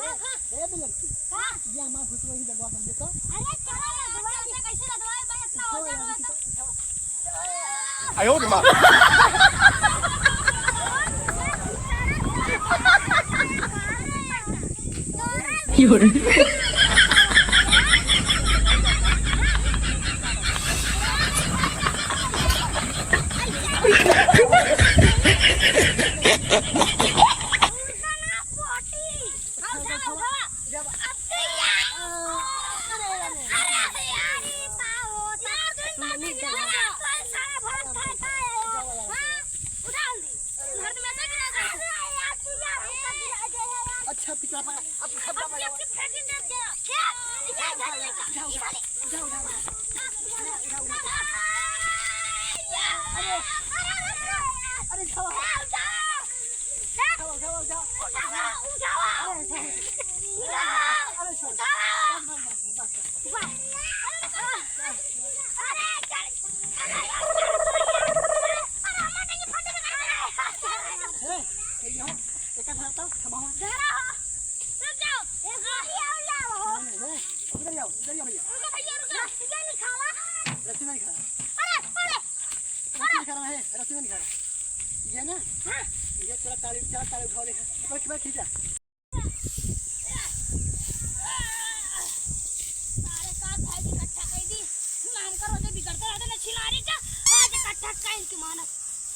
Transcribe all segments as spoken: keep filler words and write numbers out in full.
ए, ए, तो लड़की। का? ये हमार भुतवा ही लदवा कर दे तो। अरे, चलो, लदवा दे। कैसे लदवाए भाई, इतना वजन हो तो। उठाओ, उठाओ। आयो रे माँ। अच्छा, पिछला पाया। अब सब अब दबा ये दबा। फिर फेंक दे क्या? क्या? क्या? क्या? क्या? उठा, उठा, उठा, उठा। अरे, अरे, उठाओ। उठाओ, उठाओ, उठाओ। अरे, उठाओ। अरे, छोड़। बस, बस, बस, बस, बस। ए, ए, यहाँ, एक हाथ तो थमा हो। नहीं, नहीं, ए, इधर आओ, इधर आओ भैया। रस्सी नहीं खा रहा। रस्सी नहीं खा रहा है, रस्सी नहीं खा रहा। ये ना? ये चला ताली, चला ताली उठा ले। बैठ, बैठ, खींचा। सारे का खाई दी, इकट्ठा कर दी। नाम करो तो बिगड़ते रहते ना छिनारी का। आज इकट्ठा कर इनकी मानस।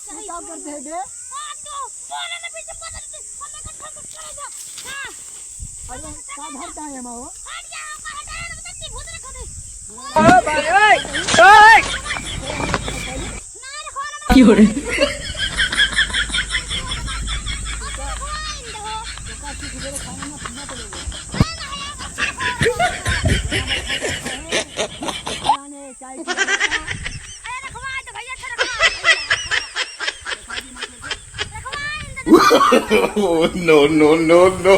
तू काम करते है बे? हाँ, तो बोले ना पीछे पता नहीं, हम इकट्ठा कर चले जा। हाँ। अरे, का धरता है माँ वो? हट जा, ऊपर हट जा, ना तो भूत रखो दे। ओ भाई, ओए, ओए। क्यों रे? No, no, no, no।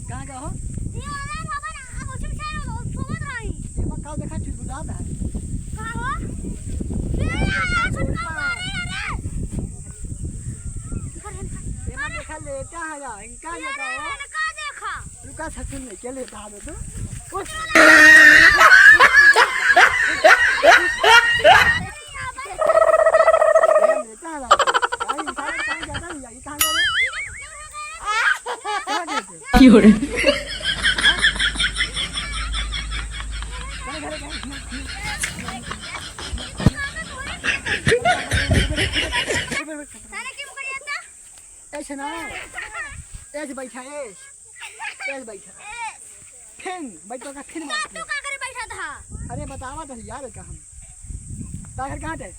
कहाँ का हो? ये वाला बाबा ना, आप उसे बिछा लो, सोवत रही। ये मत खाओ, देखा, चुलबुलात है। का हो? ये यार, छोटका हुआ रे, अरे। ये मत देखा, लेटा है यार, इनका लेटा हो। इनका देखा। रुका, सचिन ने क्या लेटा है तू? उठ। ये लेटा है यार। भाई, इंसान कहाँ जाता है यार? ये कहाँ जा रहे हैं? कहाँ गए थे? क्यों रे? ऐसे ना, ऐसे बैठा, ऐसे, ऐसे बैठा। फिन, बैठ तो का फिन मार। तू का करे बैठा था? अरे बतावा तो यार का हम। तागर कहाँ है?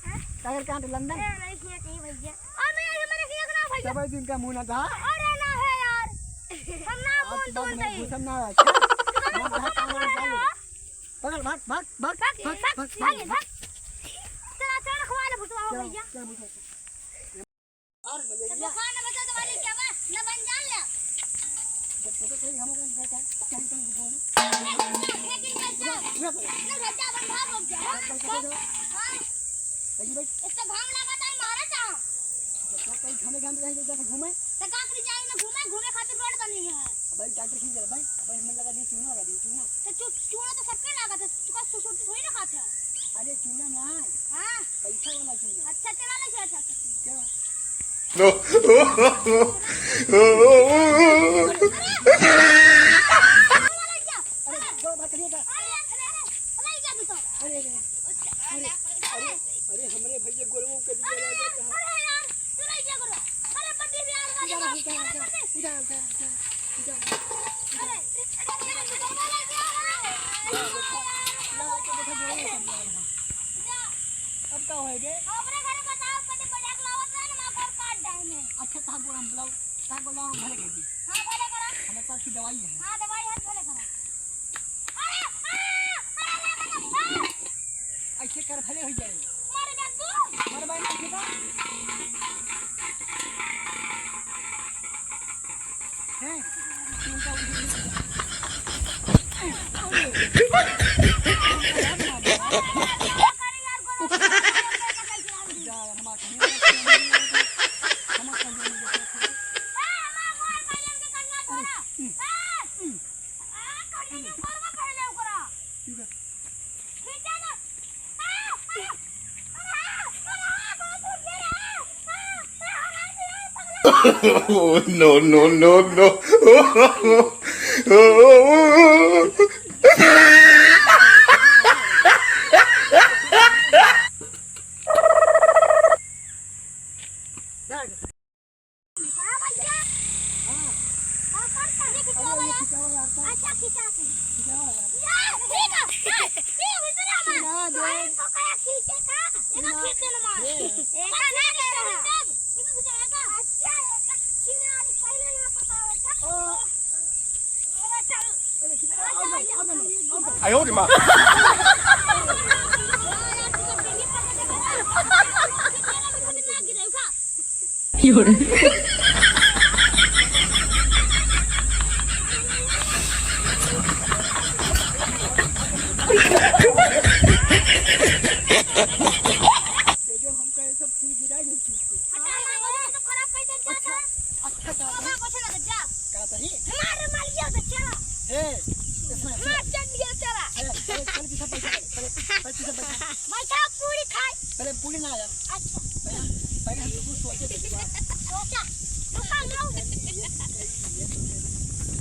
हाँ? तागर कहाँ है? लंदन? अरे नहीं किया कहीं भैया। और मैं ये मेरे किया ना भैया। सब दिन का मुंह ना था। अरे ना है यार। हम ना बोल बोल दे। घुसम ना है। पकड़, भाग, भाग, भाग, भाग, भाग, भाग, भाग, भाग। चला, चला, खवा ले भुतवा हो चला, भैया। चला, भुतवा। और मलेरिया। तो दुकान में बता दो वाली क्या बा? ना बन जान ले। जब तो कहीं हम लोग घर का, कहीं, कहीं बोल। लेकिन चल जा। ना घर जा, बन भाग हो जा। हाँ। कहीं बैठ। इतना घाम लगा था, मारा था। जब तो कहीं घामे घाम रहे, तो जाके घूमे। तो का करी जाए ना घूमे, घूमे खातिर रोड बनी है। भाई, डॉक्टर खींच जा भाई। भाई, हमें लगा दी चूना लगा दी, चूना। तो चू-, चूना तो सबके लागत है, तू का सुसुर थोड़ी ना खाते हैं। अरे, चूना ना। हाँ। पैसा वाला चूना। अच्छा, तेरा ले, अच्छा, अच्छा। क्या? नो। अरे, दो बात करिएगा। अरे, अरे, अरे, अरे, क्या तू तो? अरे, अरे, अरे, अरे, अरे, हमरे भैया गोलवो के दिया अरे, लगा था। अरे यार, तू नहीं क्या करो? अरे, पट्टी भी आ रहा है। उधर, उधर, उधर, उधर, उधर। अब का होए बे? हमरे घरे बताओ, कटे बजाक लावत है ना, माँ गोड़ काट डाले। अच्छा, कहाँ गोड़ हम बुलाओ, कहाँ गोड़ लाओ, हम भले कर दी। हाँ, भले करा। हमें पास की दवाई है। हाँ, दवाई है, भले करा। अरे, अरे, अरे, अरे, अरे, अरे। ऐसे कर भले हो जाए। मर जा तू। मर भाई, नहीं जीता। हैं? तू उनका उल्टी नहीं जीता। जा, हम आके नहीं जीता। Oh, no, no, no, no. अच्छा, का बाबा, कुछ ना, जा। का कही? हमार रुमाल लिया तो चला। हे, इसमें, हमार चड्डी लिया चला। अरे, अरे, चल, पीछे बैठ, चल, चल, पीछे बैठ। बैठा, पूरी खाए। पहले पूरी ना यार। अच्छा। पहले, पहले हम तो कुछ सोचे थे, बात। सोचा। रुका, ना।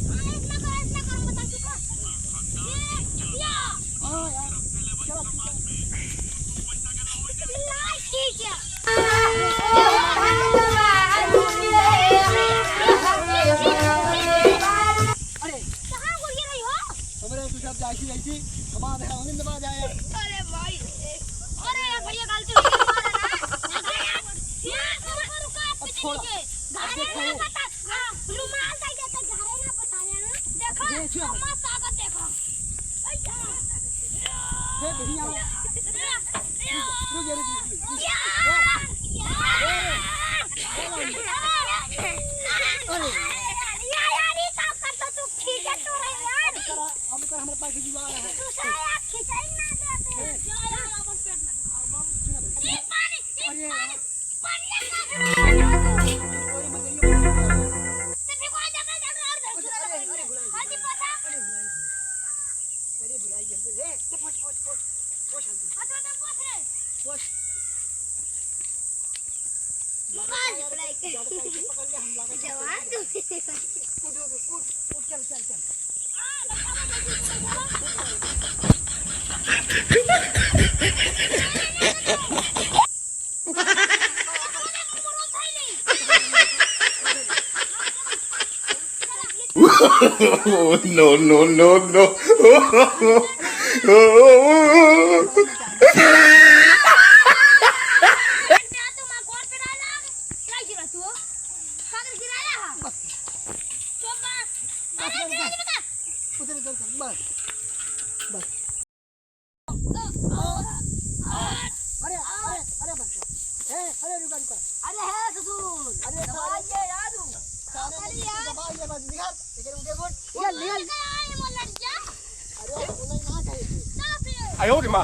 हाँ, इतना करो, इतना करो, बता चुका। ये, या। हाँ यार, चलो, ठीक है। अरे, कहाँ गुड़िया रही हो? हमरे तू सब जाइसी, जाइसी, हमारे यहाँ आनंद में आ जाए। अरे भाई, अरे भैया, गलती हो गई, मारा ना। अरे यार, रुका, रुका, अब छोड़ा। पीछे। अब देखो। हाँ, रुमाल दे देते, घरे ना बताया, हाँ? देखो, ये छुआ। अम्मा ताकत देखो। हे भैया। रुक जा, रुक, रुक, रुक। अरे। अब कर हमरे पास जुगाड़ है। अरे। अरे, अरे, अरे, भुलाई। अरे, भुलाई, अरे, ए, ले, पोछ, पोछ, पोछ, पोछ, हल्दी। पोछ। मार, भुलाई। पकड़ के हम लागे जवान। उठ, उठ, उठ, उठ, चल, चल, चल। Oh, no, no, no, no. उधर, उधर, उधर, बस, बस। अरे, अरे, अरे, बस। ए, अरे, रुका, रुका। अरे, हे ससुर, अरे, दबा सारे, ये यार। सारे अरे यार। दबा ये बस, निकाल। इधर उठे, उठ। ये ले। अरे, बोला ना कहे थे। आयो रे माँ।